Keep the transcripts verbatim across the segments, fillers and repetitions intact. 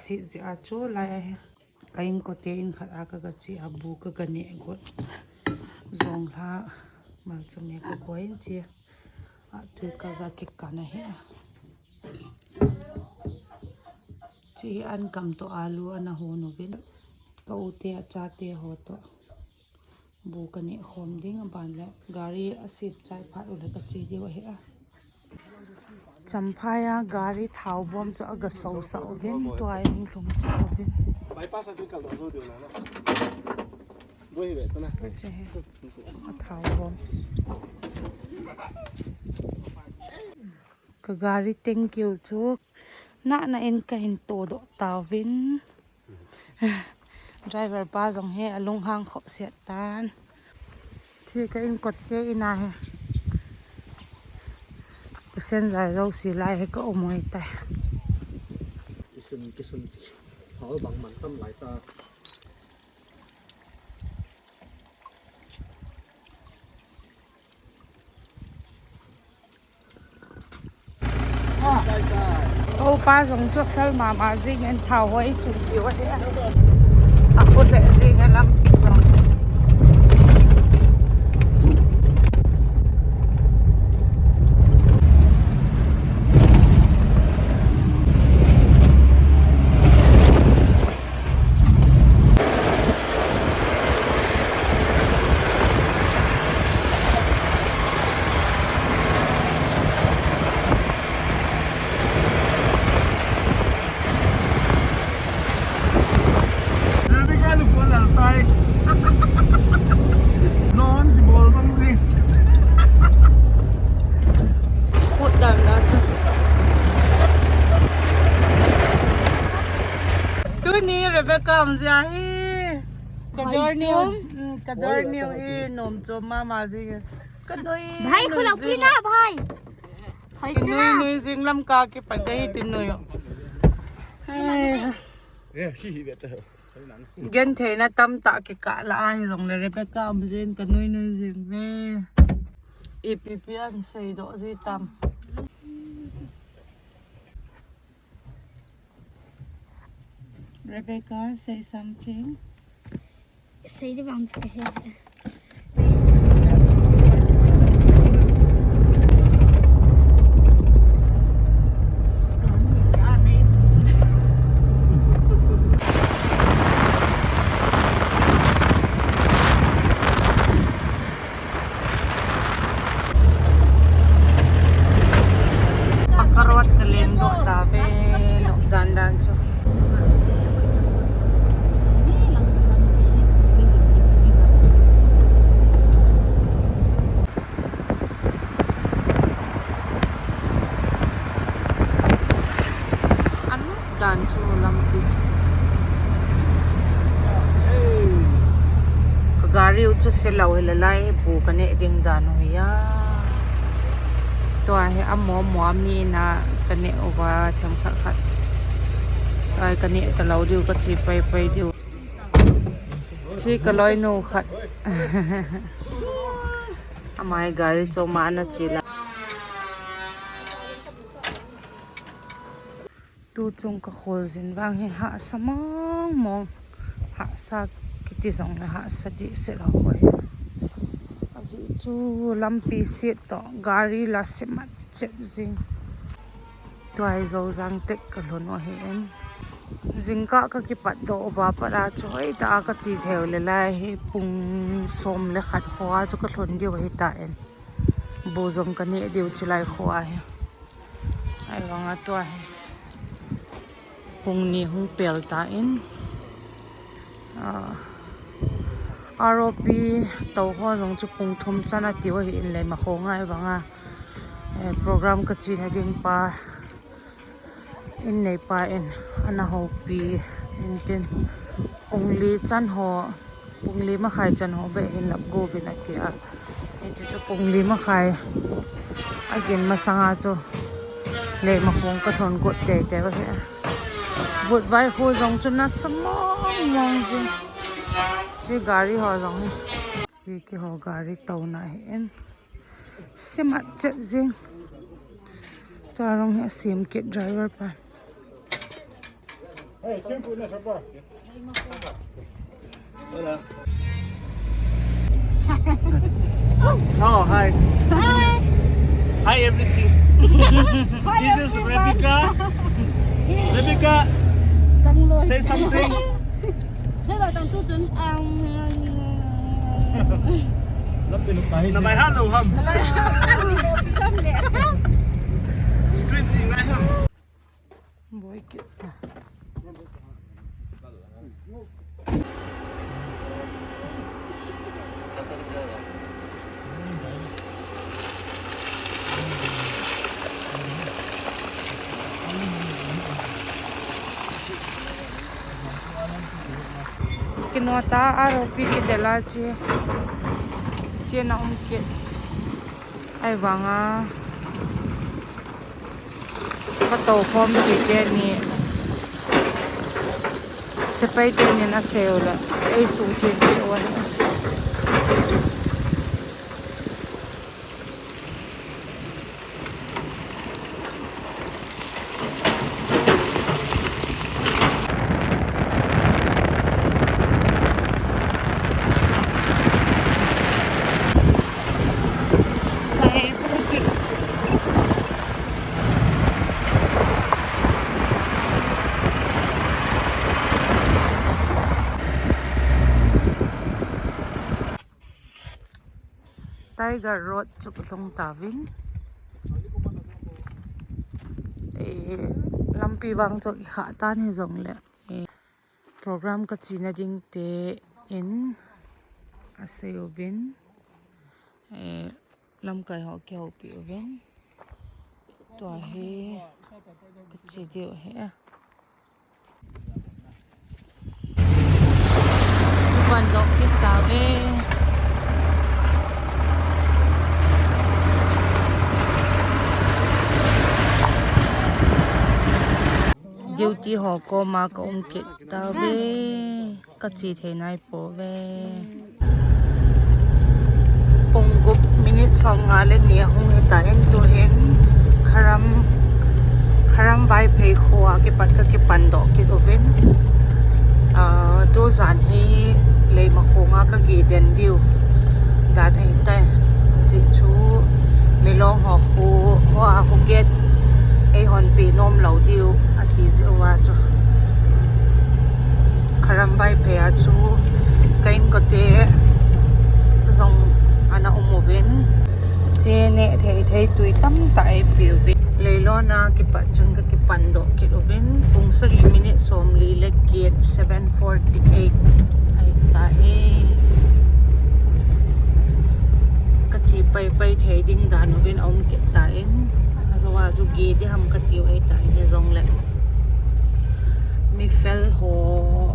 Chi zia chu lai ahi. Ka inkote in khat a ka ga chia bu ka ga neh got. Zong hla malchame ka koi in chia. A tui ka ga kikan ahi a. Chi an kam tawh alu ana hun uvin. Ka ute a chate haw tawh bu ka neh khawm ding a ban leh gari a sip chai phat u leh ka chia diu ahi a. Champhai a gari thau bawm chu a ga sosah uvin tua in hung lum cha uvin. Bypass a chu kal dawh zo diu na. Boi hi ve ta na. Che he. A thau bawm. Ka gari tengkiu chu nana in ka hin tawdawh tau vin. Driver pa zong hi a lunghang khop siat tan. Thi ka inkotte in a hi. Passenger zosia lai hi ka um ui tai. Kisun, kisun, thau bang man tam lai ta. Ka upa zong chu fel ma ma zing in thau hoi sun piu ahi a. A khut leh zing a lampi zong. Tuni Rebecca um zia hi. Ka journey, ka journey hi nuam chuam ma ma zing. Ka nui, bhai, khulak pi na, bhai. Nui nui zing, Lamka kipat ka hi tin nui. Gentheina tam tak kikah la ahi zong leh Rebecca um zing ka nui nui zing ve. Ipi pi an seidoh zi tam. Rebecca, say something. Sei di bang chu ka he. Paka road ka lengdoh ta ve, lok dan dan chu. A nuam dan chu lampi chu. Ka gari u chu se lo hi la lai bu ka neh ding dan u hi a. Tua hi a maw maw a mi na ka neh uva themkhat khat. Tua hi ka neh ta lo diu ka chi pai pai diu. Chi ka loinu khat. Amai gari chu ma na chi la. Tu chung ka khual zin vang hi hahsa mawng mawng, hahsa kiti zong leh hahsa dih set a hoi. A zi chu lampi siat tawh gari la se mat chet zing. Tuai Zozang tek ka lhun u ahi in. Zingkah ka kipatdok uva pat a chu hoi ta a ka chi thei u leh lai hi pung sawm le khat khua chu ka lhun diu ahi ta in. Bu zong ka neh diu chi lai khua hi. Ahivang a tua hi pung ni hung pel ta in, ROP to haw zong chu pung thum chan a tiu ahi in lei ma khaw ngai vang a, program ka china ding pa in neipa in ana hopi intin, pung li chan haw, pung li makhai chan haw bek hin lap guvin a ti a. Hichu chu pung li makhai a gin masang a chu lei ma khaw ka thon got tei tei ahi. Vut vai khu zong chu nasa mawng mawng zing. Chi gari haw zong hi, chi kihaw gari tona hi in. Simat chet zing. Tua rong hi a siam kit driver pa. Hola. Oh, hi. Hi. Hi, everything. Hi, this is everyone. Rebecca. Yeah. Rebecca, say something. Say what, tang tu chun. Um, na mai ha lo ham? Na mai ha lo ham le? Screen si ngai ham? Boi kit ta. Kino ta a ropi kidel a chia, chia na um kit. Ahivang a ka to khawm kit te ni, sepaite nin a seu leh ei suk thiam kit u ahi. Tiger Road chu ka lhung tau in, lampi vang chu i khah tan hi zong leh, program ka china dingte in a sei uvin, lamkai haw kihoupi uvin, tua hi ka chi diu hi a. Van dok kit tau e. Duty haw kawm a ka um kit tau e. Ka chi thei nai pua ve. Pung gup minute sawmnga le ni a hung hita in tu'hin Kharam, Kharam Vaiphei khua kipat ka kipandok kit uvin. Tu zan hi Leimakhong a ka gi den diu dan ahi tai. Zia chu Milong haw khu, haw a khu gate ei honpi nuam lo diu a ti ziau a chu. Kharam Vaiphei a chu ka inkote zong ana um uvin, che neh thei thei tui tamtak ei piu uvin, leilawn a kipat chun ka kipandok kit uvin, pung sagi minute sawmli le giat, seven forty eight ahi ta e. Ka chi pai pai thei ding dan uvin a um kit ta in, a zo a chu gi di ham ka tiu ahi ta in, zong leh mi fel haw,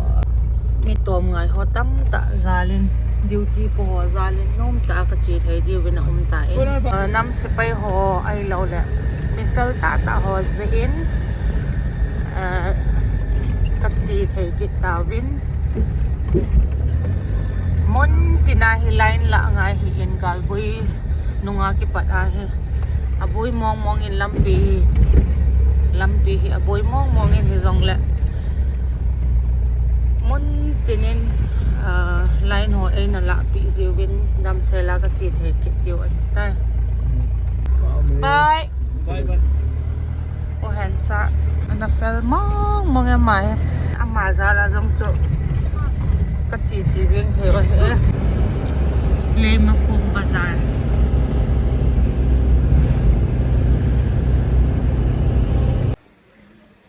mi tawm ngai haw tamtak zal in, duty pua haw zal in nuam tak a ka chi thei diu in a um ta in, nam sepai haw ahilo leh mi fel tak tak haw zia in ka chi thei kit tau in. Mun tin a hi line lah ngai hi in, Galbui nung a kipat a hi a buai mawng mawng in lampi, lampi hi a buai mawng mawng in, hi zong leh mun tin in line haw ei na lahpi ziu in damsel a ka chi thei kit diu ahi tai. Bye. U Hencha ana fel mawng mawng e ama hi. Ama zal a zong chu ka chi chi zing thei ahi. Leimakhong bazar.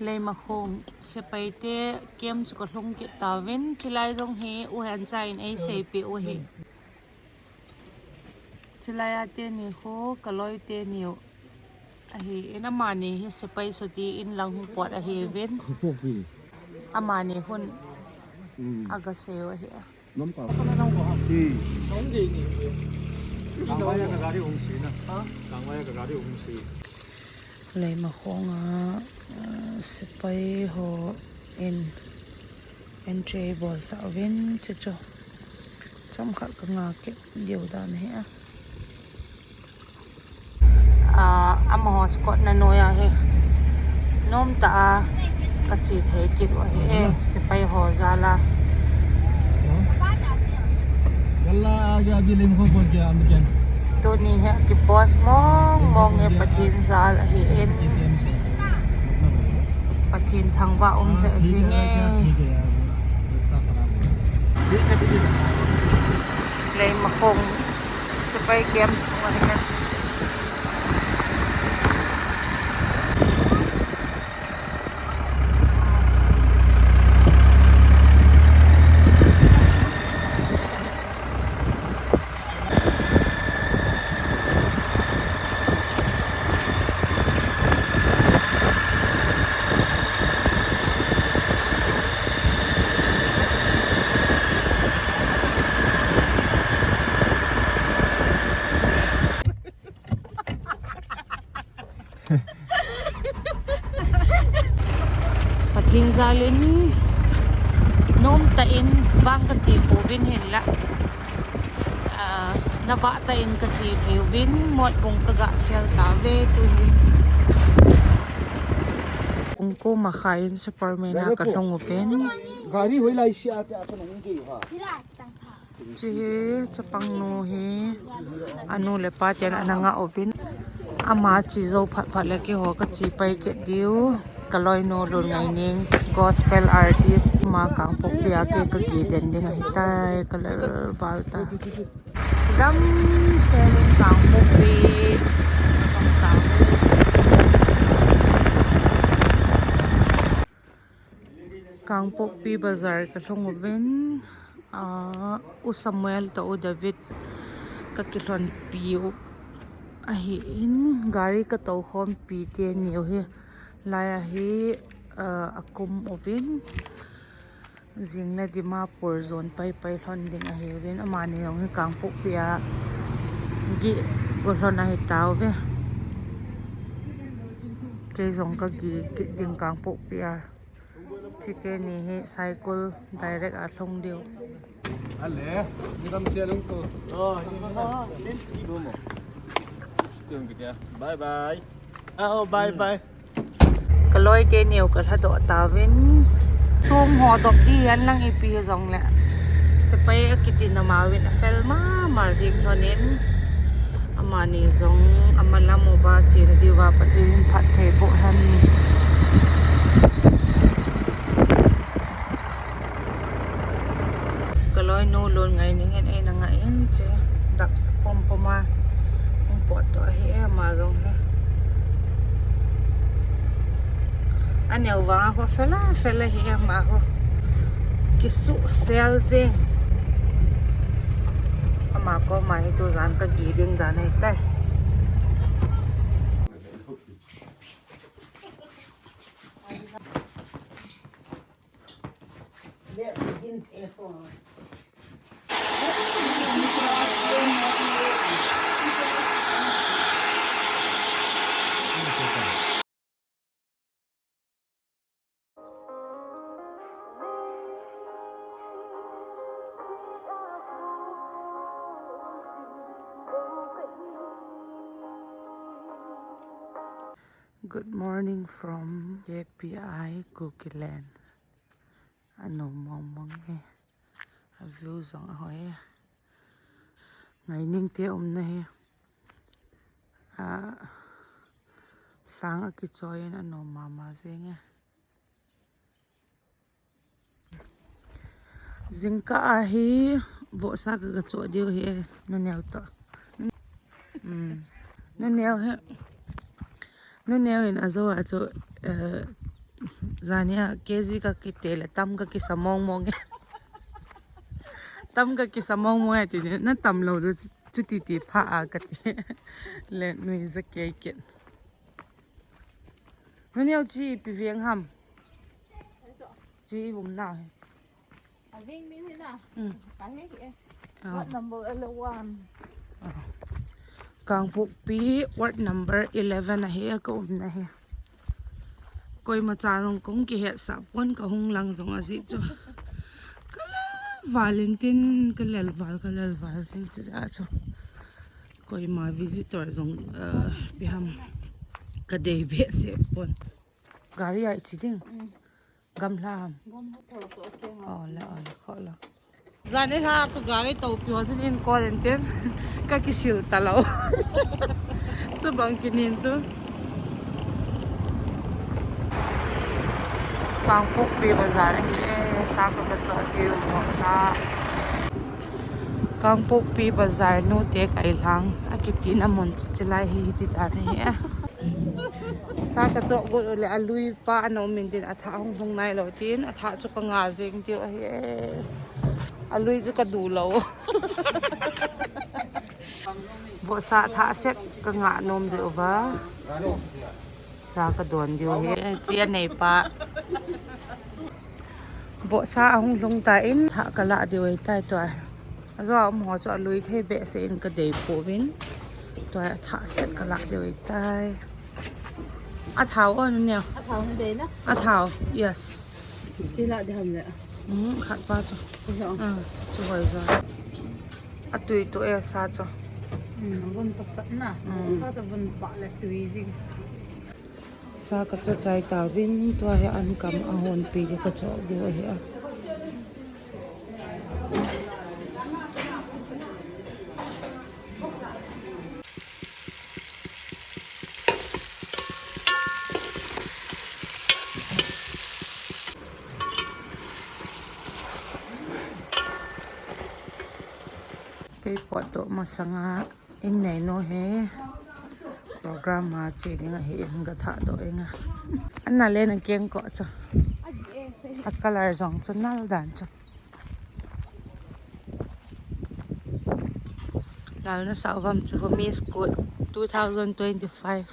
Leimakhong sepaite camp chu ka lhung kit tau in, chulai zong hi U Hencha in ei seipi u hi. Chulai a teni khu ka lawite ni uh ahi in, amani hi sepai suti in lang hung pawt ahiuvin, amani hun a ga sei uh ahi a. Leimakhong a sepai haw in entry bawlsak uvin, chu chu chomkhat ka ngak kit diu dan ahi a. Amahaw squadna nuai a hi nuam tak a Ka chia thei kit uh ahi e, sipai haw jal a. Tuni hi a kipost mawng mawng e, Pathian jal ahi in. Pathian thangvah um leh zing e. Leimakhong sipai camp sung ahi ka chi. Pathian jal in nuam tak in vang ka chia puau in hinla, na vah tak in ka chia thei uvin Motbung ka ga khêl ta ve tu'hin. Pung kua makhai in Superman a ka lhung uvin. Chi hi chapangnu hi a nu leh pa tian a na ngah uvin, ama chia zo phat phat leh keihaw ka chia pai kit diu. Ka lawinu Lunngaining, gospel artist, ama Kangpokpi a kei ka gi den ding ahi tai, ka lel val ta. Damsel in Kangpokpi ka hung tau. Kangpokpi bazar ka lhung uvin, U Samuel tawh U David ka kilhonpi uh ahi in, gari ka tokhawmpite neu hi lai ahi, a kum uvin, zing leh Dimapur zuan pai pai lhon ding ahiuvin, amani zong hi Kangpokpi a gi go lhon ahi tau ve. Kei zong ka gi kit ding Kangpokpi a. Chite ni hi Saikul direct a lhung diu. Bye bye. Ka lawite neu ka lhadoh tau in, sum haw dop di hen lang ipi zong leh, sipai a kitin amau in a fel ma ma ziak lhon in, amani zong a ma lam uva chiana diu a Pathian in phat thei pua hen. Ka lawinu Lunngaining in ei na ngah in chi, dapsak pom pom a hung pawt tawh ahi e ama zong hi. A neu vang a khu fel a fel ahi e ama khu. Kisuksel zing. Ama kawm a hi tu zan ka gi ding dan ahi tai. Good morning from K P I Kukiland. A nuam mawng mawng e. A view zong a hoi e. Ngainingte umna hi, a, sâng a kichawi in a nuam ma ma zing e. Zingkal ahi, vohsa ka ga chaw diu hi e, nu neu tawh. Nu neu hi, nu neu in a zo a chu, zani a K G ka kite leh tam ka kisa mawng mawng e. Tam ka kisa mawng mawng e ti ni, na tam lo chu, chuti ti pha a ka ti. Le nui za kei kit. Nu neu chi pi veng ham. Chi i umna hi. Kangpokpi ward number eleven. Kangpokpi ward number eleven ahi a ka umna hi. Koima cha zong kong kihetsah pua'n ka hung lang zong a zik chu. Ka lel val intin, ka lel val, ka lel val zing chu a chu. Koima visitor zong, pi ham, ka dei behseh pua'n. Gari ai chi ding. Gamla ham? Aw le, aw le, khaw lo. Zan ei hla ka gari topi haw chun in call in tin, ka kisil ta lo. Chubang kinin chu. Kangpokpi bazar ahi e, sa ka ka chawh diu mawsa. Kangpokpi bazar nute kailhang a kitina mun chu chilai hi hiti dan ahi e. Sa ka chawh guat leh a lui pa a na um intin a thah hung hlung nailo tin a thah chu ka nga zing diu ahi e. A lui chu ka du lo. Bawhsa thah set ka ngah nuam diu va. Sa ka dawn diu hi chi a neipa. Bawhsa a hung hlung ta in thah ka lah diu ahi tai tua. A zaw a um haw chu a lui thei behseh in ka dei puau in. Tua a thah set ka lah diu ahi tai. A thau aw nu neu. A thau, yes. Khat pa chu. Chu hoi zaw. A tui tu e sa chu. Vun pasatna. Sa chu vun pah leh tui zing. Sa ka chawh chai tau in tua hi an kam a hon pi ka chawh diu ahi a. Kei pawt tawh masang a in neinu hi program a chia ding ahi in ka thah dawh ing a. An na le na keng kawh chu. A color zawng chu nal dan chu. Nal na sau vam chu Miss Kut two thousand twenty-five.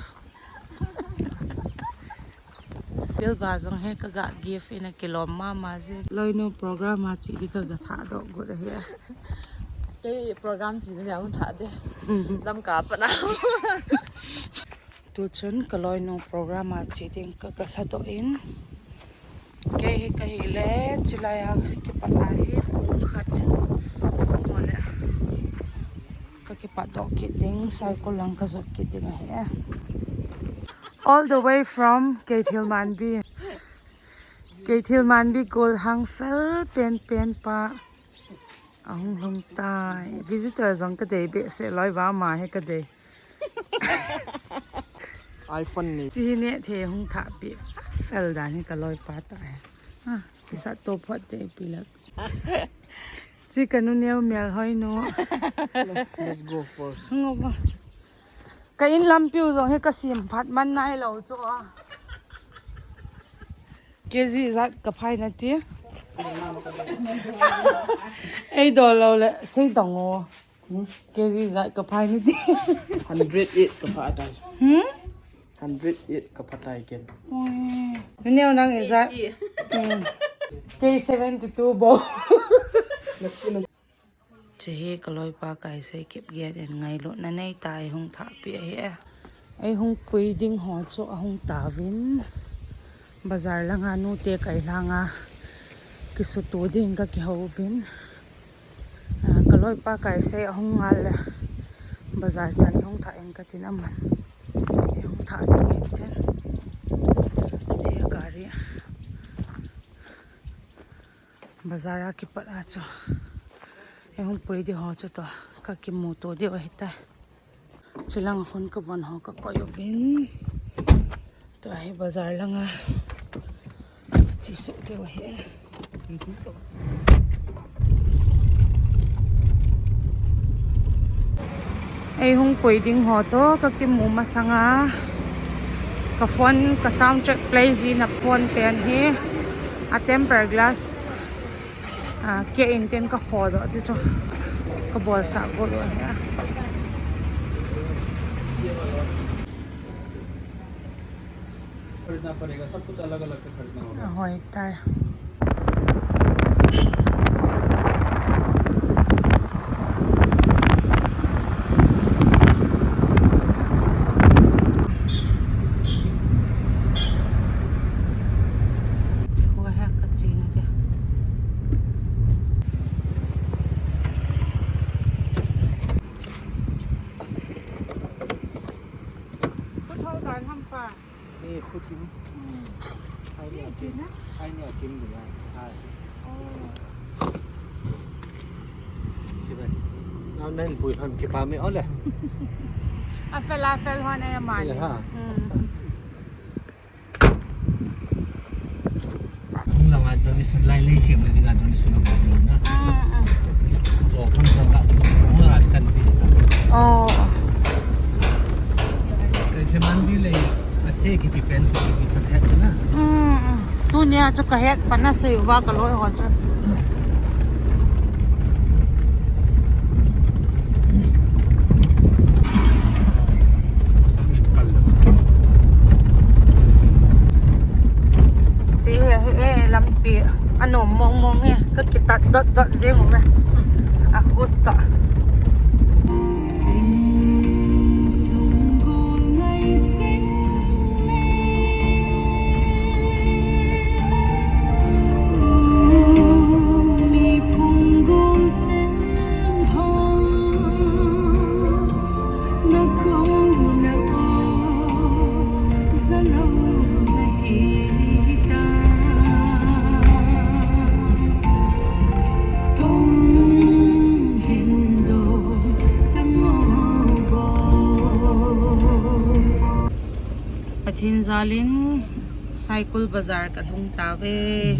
Bilba zawng hi ka ga gift in a kilawm ma ma zing. Loinu program a chia ding ka ga thah dawh gut ahi a. Kei program chia ding a hung thah de. Lamka pat a. Tuchun ka loinu program a chia ding ka ga hla dawh in. Kei hi ka hile chilai a kipat a hi pung khat maw le ka kipat dawh kit ding, cycle lang ka zot kit ding ahi. All the way from Keithelmanbi. Keithelmanbi gold hang fel pen pen pa a hung hlung tai. Visitor zawng ka dei behseh loi va ma hi ka dei. iPhone ni. Chi hi ne the hung thahpi fel dan hi ka loipa ta hi. Kisa to phot te pi lak. Chi ka nu neu mel hoi nu. Let's go first. Ka in lampiu zawng hi ka sim phat man nailo chu a. Kg zat ka phai na ti. Ei dawl lo leh sei dang aw. Kg zat ka phai na ti. Hundred eight ka pha tai. Hundred eight ka pha tai ken. Neu nang i zat. Kei seventy two bo. Chi hi ka loipa Kaisei Kipgen in ngailutna nei ta ei hung thahpi ahi a. Ei hung pui ding haw chu a hung tau in, bazar langa nute kailhang a kisutu ding ka kiho uvin. Ka loipa Kaisei a hung ngal leh bazar chan hung thah ing ka tin a man. Ei hung thah ding intin, chi a gari bazar a kipat a chu ei hung pui di haw chu tawh ka kimutua diu ahi tai. Chilang hun ka bon haw ka koi uvin, tua hi bazar langa chi suk diu ahi. Ei hung pui ding haw tawh ka kimu masang a, ka phone, ka sound track play zina phone pen hi a temper glass ke intin ka khawdawh chu chu ka bawlsak gual uh ahi a. खरीदना पड़ेगा, सब कुछ अलग अलग से खरीदना होगा। Hoi tai. Chi khua hi ka china dia. Khut ho dan ham pa. Khut hi. Ai ni a kim ding a, ai. Oh. Chibai. Nau nan pui han kipa mi ole. A fel, a fel hon e mani. Ele ha. Hmm. Hung lang a donation lai lei siam na ding a donation a bang na. Hmm, hmm. Zo kham kham ka hung lang a kan pi. Oh. Ka khe man bi lei a se ki ki pen chu ki khat het na. Hmm, hmm. Tuni a chu ka het pan a sei uva ka loi ho chu. Chi he, he, he, lampi a nuam mawng mawng e, ka kitat dot dot zing u ve. A khut ta. Pathian jal in Saikul Bazar ka lhung ta ve.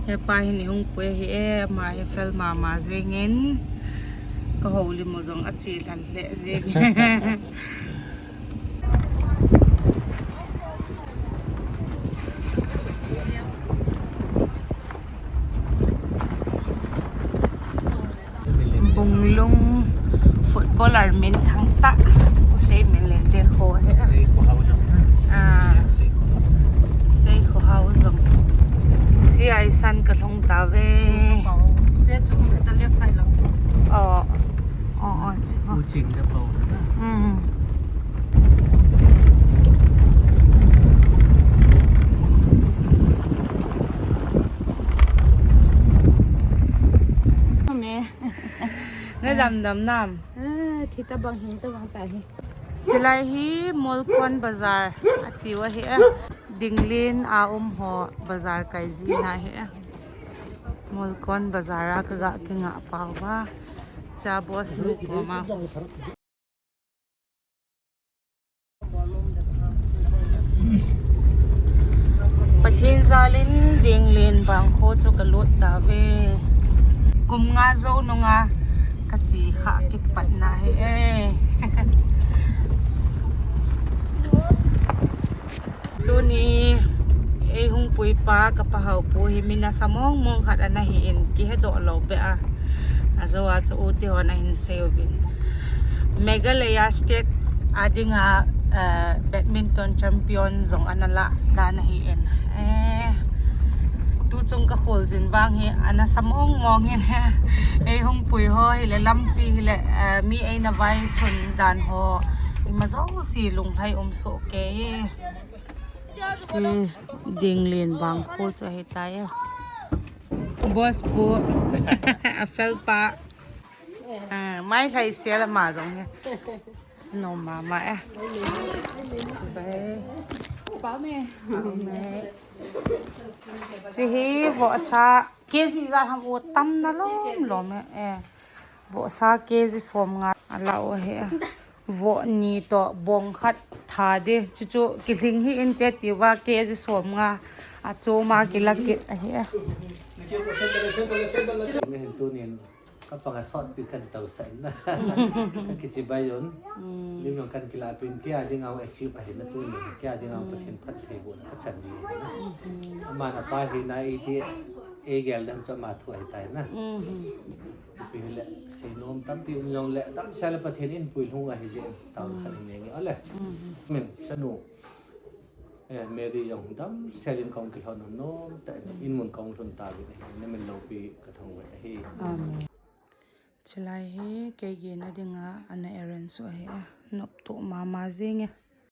He pa hin i hung pui ahi e, ama hi fel ma ma zing in, ka houlim u zong a chi lhan leh zing. Bunglung footballer minthang tak, Usei Milende kho he. Usei kho hau zong. Ah. Usei kho hau. Usei kho hau zong. Sia i san ka lhung ta ve. Statue on the left side lang. Oh. Oh, oh, chi kho. U Ching da pau. Mm. Ame. Na dam dam nam. Ah, thi ta bang, hing ta bang ta hi. Chilai hi Molkon Bazar a tiu ahi a. Dinglen a um haw bazar kai zina hi a. Molkon Bazar a ka ga kingah pau a. Cha boss nu koma. Pathian jal in Dinglen bang kho chu ka lut ta ve. Kum nga zo nung a ka chi kha kipatna hi e. Tuni ei hung pui pa ka pa hau pu hi mi nasa mawng mawng khat ana hi in kihedoh lo beh a. A zo a chu u ti hon a hin sei uvin. Meghalaya State a ding a, eh, badminton champion zong ana la dan ahi in. Eh, tu chung ka khol zin vang hi ana sa mawng mawng in. Ei hung pui haw hileh lampi hileh, eh, mi ei na vai thun dan haw i ma zosia lunglai um suk e. Chi Dinglen bang kho chu ahi tai e. Boss pu a fel pa. Ah, mai lai sia la ma zong he. No mama e. Bye. Pau me. Pau me. Chi hi vohsa K G za ham u tamna lom lom e. Eh. Vohsa K G sawmnga a la u ahi. Voh ni tawh bawng khat tha di. Chuchu kilhing hi in te ti va K G sawmnga a chuma kila kit ahi a. Ka pang a sawtpi kan tawsa in a. Ka kichibai un. Mm. Lim jong kan kila pin kia ding a achieve ahi na tuni. Kia ding a Pathian phattheina ka chan ni. Mm. Ama na pa hi na i ti ei gel dan chu ama thu ahi tai na. Mm. Pi hileh, seinom tampi um jong leh, damsel a Pathian in pui lhung ahi zia, tau khat in nge nge, ale. Mm. Min, chanu. Eh, Mary jong damsel in kong kilhon nom nom ta, in mun kong lhun ta vin ahi, na min lopi ka thangvai ahi. Amen. Chilai hi, kei gina ding a, ana arrange u ahi a, nop tu mama zing e.